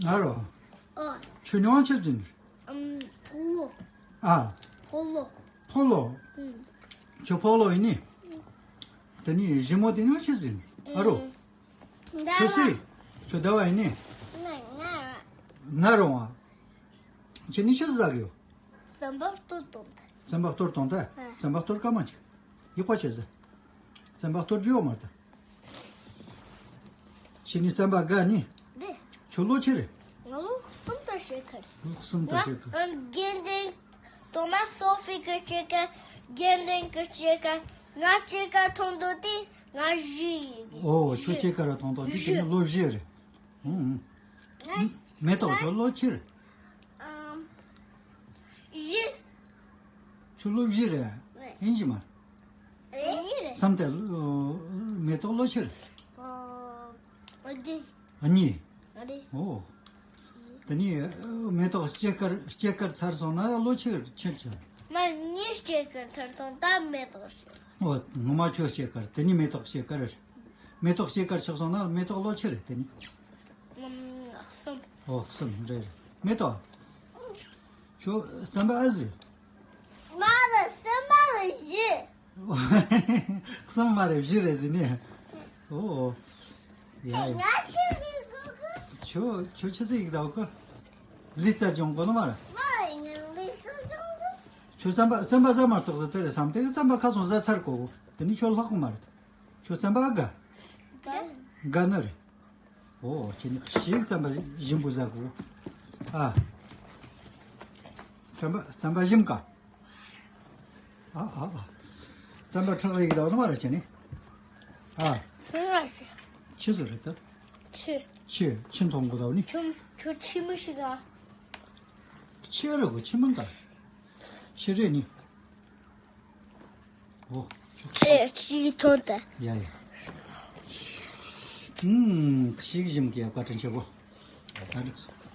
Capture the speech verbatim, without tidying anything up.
ཨ་རོ། ཨོ། ཁྱོད་མྱིང་ང་ཆི་ཟེར་ནི། ཨམ། ཕོ་ལོ། ཨ། ཕོ་ལོ། ཕོ་ལོ། ཨུམ། ཁྱོད་ཕོ་ལོ་ཡིན་ནི། དེ་ནི་ཞི་མོ་དེ་མྱིང་ང་ཆི་ཟེར་ནི། ཨ་རོ། ཨུམ། ཟླ་བ། ཁྱོད་སུ་ཡིན། ཁྱོད་ཟླ་བ་ཡིན་ནི། ང་ང་རོང་ང་། ཁྱེད་ནི་ཆི་ཟིག་ཟ་གི་ཡོད། རྩམ་པ་གཏོར་གཏོང་ད། རྩམ་པ་གཏོར་གཏོང་ད། ཨ། རྩམ་པ་གཏོར་ག་མ་ཆི། ཡི་ཁོ་ཆི་ཟིག་རྩམ་པ་གཏོར་རྒྱུ་ཡོད་མ་རེད་ད། ཁྱེད་ནི་རྩམ་པ་དགའ་ནི། རེད། ཁྱོད་ལོ་ཆི་རེད། ང་ལོ་གསུམ་དང་ཕྱེད་ཀ་རེད། ལོ་གསུམ་དང་ཕྱེད་ཀ། ང་དགེ་འདུན། དོ་མ་སོ་ཕི་གི་ཕྱེད་ཀ། དགེ་འདུན་གི་ཕྱེད་ཀ། ང་ཕྱེད་ཀ་ཐོན་དོ་དེ་ང་བཞི་ཡིན། ཨོ། ཁྱོད་ཕྱེད་ཀ་ར་ཐོན་དོ་དེ་བཞི། ཁྱེད་ནི་ལོ་བཞི་རེད། ཧུམ། ང་། མེ་ཏོག་ང་ཁྱོད་ལོ་ཆི་རེད། ཨམ། བཞི། ཁྱོད་ལོ་བཞི་རེད། རེད། ཡིན་གྱི་མ་རེད། རེད། བསམ་སྟེ་ལོ། མེ་ཏོག་ལོ་ཆི་རེད། ཨ། གཉིས། ཨ། གཉིས། རེད། ཨོ། དེ་ནི་མེ་ཏོག་སྐྱེ་སྐར་སྐྱེ་སྐར་ཚར་སོང་ན་ལོ་ཆི་ཆི་ཆི། མ་གཉིས་སྐྱེ་སྐར་ཚར་སོང་ད་མེ་ཏོག་སྐྱེ། ཨོ། ངོ་མ་ཁྱོད་སྐྱེ་སྐར་དེ་ནི་མེ་ཏོག་སྐྱེ་སྐར་རེད། མེ་ཏོག་སྐྱེ་སྐར་ཆགས་སོང་ན་མེ་ཏོག་ལོ་ཆི་རེད་དེ་ནི། ཨམ། གསུམ། ཨོ། གསུམ་རེད་རེད། མེ་ཏོག་ཁྱོད་རྩམ་པ་ཨ་ཟི། མ་རེད། རྩམ་པ་རེད་བཞི། གསུམ་མ་རེད་བཞི་རེད་ཟེར་ནི། ཨོ། ཡ་ཡ། ང་ཆི་ཟིག་དགོས་གི། ཁྱོད་ཁྱོད་ཆི་ཟིག་ཡིག་ད་གོ། ལི་རྩལ་སྦྱོང་དགོས་ནི་མ་རེད། མ་རེད། ང་ལི་རྩལ་སྦྱོང་གི། ཁྱོད་རྩམ་པ་རྩམ་པ་ཟ་མ་ཐག་ཟེར་དེ་རེད་བསམ་དེ་གི་རྩམ་པ་ཁ་སང་ཟ་ཚར་གོ། དེ་ནི་ཁྱོད་ལྷག་གི་མ་རེད། ཁྱོད་རྩམ་པ་དགའ། དགའ། དགའ་ནི་རེད། ཨོ། ཁྱེད་ནི་ཞིག་རྩམ་པ་ཞིམ་པོ་ཟ་གོ། ཨ། རྩམ་པ་རྩམ་པ་ཞིམ་ག། ཨ་ཨ་ཨ། རྩམ་པ་ཁྲག་རེག་གི་ད་བ་ནི་མ་རེད་ཁྱེད་ནི། ཨ། ཁྱི་ཟེར་རེད་ད། ཁྱི། ཁྱི་ཁྱི་མཐོང་གོ་ད་བ་ནི། ཁྱོད་ཁྱོད་ཁྱི་མི་ཤི་ག། ཁྱི་རེད་གོ། ཁྱི་མི་ག། ཁྱི་རེད་ནི། ཨོ། ཁྱོད་ཁྱི། ཨེ། ཁྱི་མཐོང་ད། ཡ་ཡ། ཨུམ། ཞིག་ཞིམ་གི་ཡ་བཀའ་དྲིན་ཆེ་གོ། ད་འགྲིག་སོང་།